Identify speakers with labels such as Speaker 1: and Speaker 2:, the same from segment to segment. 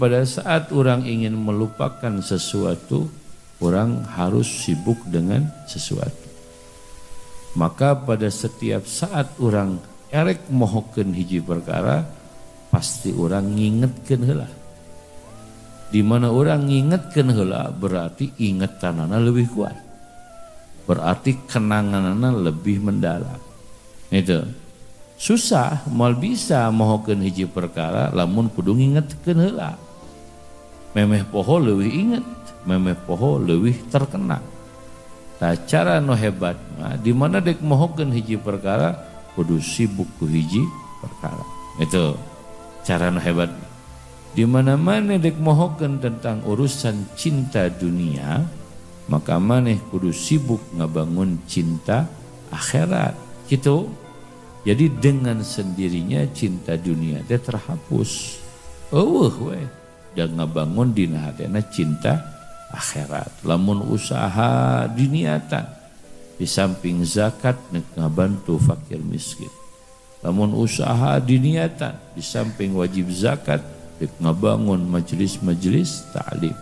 Speaker 1: Pada saat orang ingin melupakan sesuatu, orang harus sibuk dengan sesuatu. Maka pada setiap saat orang erek mohokeun hiji perkara, pasti orang ngingetkeun heula. Di mana orang ngingetkeun heula, berarti ingetanana lebih kuat. Berarti kenanganana lebih mendalam. Itu. Susah moal bisa mohokeun hiji perkara lamun kudu ngingetkeun heula. Memeh poho leuwih inget, memeh poho leuwih terkenang. Nah, cara nu hebat mah di mana dek mohokeun hiji perkara kudu sibuk ku hiji perkara. Itu cara nu hebat. Di mana-mana dek mohokeun tentang urusan cinta dunia, maka maneh kudu sibuk ngabangun cinta akhirat. Gitu. Jadi dengan sendirinya cinta dunia teh terhapus. Eueuh we. Dan ngabangun dina hatena cinta akhirat. Lamun usaha diniatan di samping zakat ngabantu fakir miskin. Lamun usaha diniatan di samping wajib zakat ngabangun majelis-majelis ta'lim.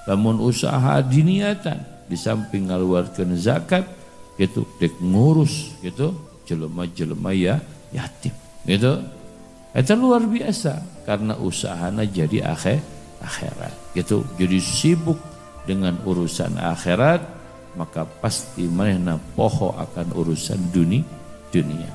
Speaker 1: Lamun usaha diniatan di samping ngaluarkeun zakat gitu dek ngurus gitu jelema-jelema ya yatim gitu. Itu luar biasa karena usahana jadi akhirat gitu. Jadi sibuk dengan urusan akhirat, maka pasti manehna poho akan urusan dunia.